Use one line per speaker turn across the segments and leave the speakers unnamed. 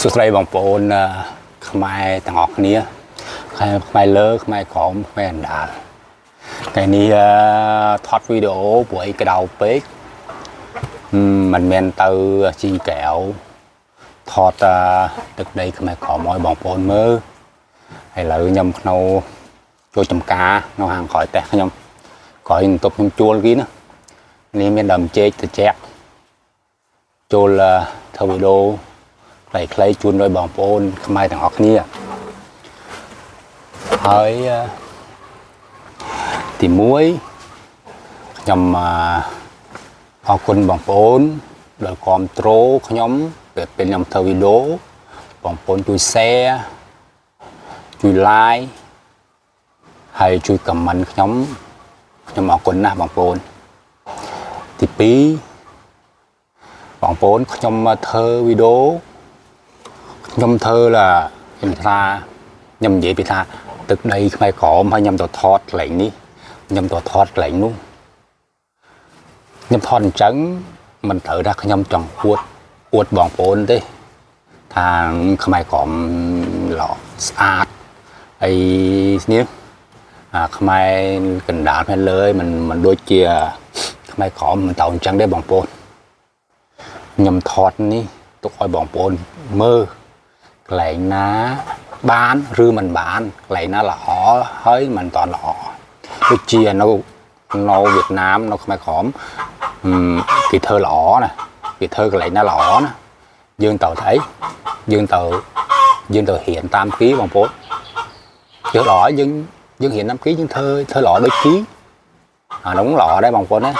សួស្តីបងប្អូនខ្មែរទាំងអស់គ្នាខ្មែរខ្មែរលើខ្មែរក្រោមខ្មែរអណ្ដាលថ្ងៃនេះថតវីដេអូព្រោះអីក្តៅពេកមិនមែនទៅជីងកែវថតទឹកដីខ្មែរក្រោមឲ្យបងប្អូនមើលឥឡូវខ្ញុំក្នុងចូលចំការនៅហាងក្រោយផ្ទះខ្ញុំក្រោយបន្ទប់ខ្ញុំជួលគេណានេះមានដើមចេកត្រជាក់ចូលធ្វើវីដេអូ ខ្លីៗជូនដល់បងប្អូនខ្មែរទាំងអស់គ្នាហើយទី1ខ្ញុំអរគុណបងប្អូនដែលគ្រប់គ្រងខ្ញុំពេលពេលខ្ញុំធ្វើវីដេអូបងប្អូនជួយ share ជួយ like ហើយជួយ comment ខ្ញុំខ្ញុំអរគុណណាស់បងប្អូនទី2បងប្អូនខ្ញុំធ្វើវីដេអូ ខ្ញុំធ្វើឡាខ្ញុំថាខ្ញុំនិយាយពីថាទឹកដីខ្មែរក្រមហើយខ្ញុំទៅថតកន្លែងនេះខ្ញុំទៅថតកន្លែងនោះខ្ញុំថតអញ្ចឹងមិនត្រូវថាខ្ញុំចង់អួតអួតបងប្អូនទេថាខ្មែរក្រមល្អស្អាតអីនេះអាខ្មែរកណ្ដាលផ្នែកលើមិនមិនដូចជាខ្មែរក្រមមិនត្រូវអញ្ចឹងទេបងប្អូនខ្ញុំថតនេះទុកឲ្យបងប្អូនមើល កន្លែងណាបានឬមិនបានកន្លែងណាល្អហើយមិនតន់ល្អដូចជានៅនៅវៀតណាមនៅខ្មែរក្រមគេធ្វើល្អណាគេធ្វើកន្លែងណាល្អណាយើងត្រូវថៃយើងត្រូវយើងត្រូវរៀនតាមគេបងប្អូនយើងល្អយើងយើងរៀនតាមគេយើងធ្វើធ្វើល្អដូចគេអានោះល្អដែរបងប្អូនណា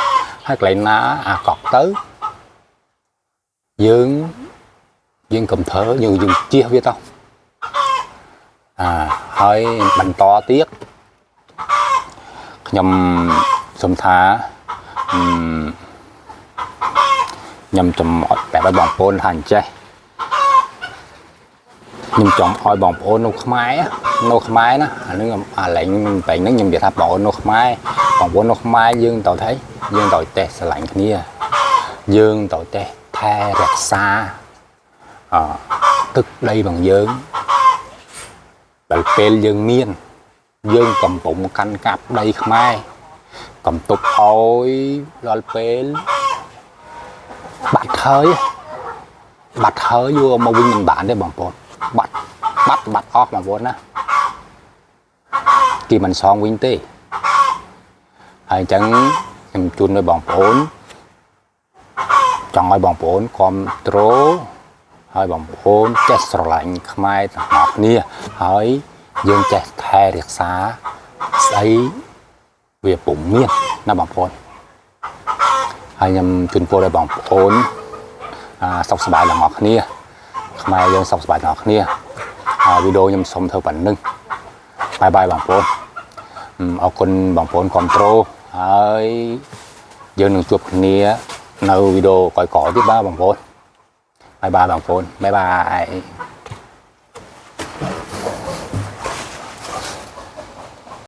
ហើយកន្លែងណាអាកក់ទៅយើង យើងកុំធ្វើយើងយើងជៀសវាទៅអាហើយបន្តទៀតខ្ញុំសុំថាអឺខ្ញុំចំអត់ប្រាប់ឲ្យបងប្អូនថាអញ្ចេះខ្ញុំចង់ឲ្យបងប្អូននៅខ្មែរនៅខ្មែរណាអានឹងអាឡែងបែងហ្នឹងខ្ញុំនិយាយថាបងប្អូននៅខ្មែរបងប្អូននៅខ្មែរយើងទៅថៃយើងទៅចេះស្រឡាញ់គ្នាយើងទៅចេះថែរក្សា អទឹកដីរបស់យើងដល់ពេលយើងមានយើងកំពុងកាន់កាប់ដីខ្មែរកំទប់ឲ្យដល់ពេលបាត់ហើយបាត់ហើយយកមកវិញមិនបានទេបងប្អូនបាត់បាត់បាត់អស់បងប្អូនណាគេមិនសងវិញទេហើយអញ្ចឹងខ្ញុំជូនឲ្យបងប្អូនចង់ឲ្យបងប្អូនគ្រប់ត្រូល ហើយបងប្អូនចេះស្រឡាញ់ខ្មែរទាំងអស់គ្នាហើយយើងចេះថែរក្សាស្អីវាពុំមានណាបងប្អូនហើយខ្ញុំជូនពរឲ្យបងប្អូនអាសុខសប្បាយទាំងអស់គ្នាខ្មែរយើងសុខសប្បាយទាំងអស់គ្នាហើយវីដេអូខ្ញុំសុំធ្វើប៉ុណ្្នឹង bye bye បងប្អូនអរគុណបងប្អូនគ្រប់ត្រូលហើយយើងនឹងជួបគ្នានៅវីដេអូក្រោយៗទៀតបាទបងប្អូន bye bye បងប្អូន bye bye.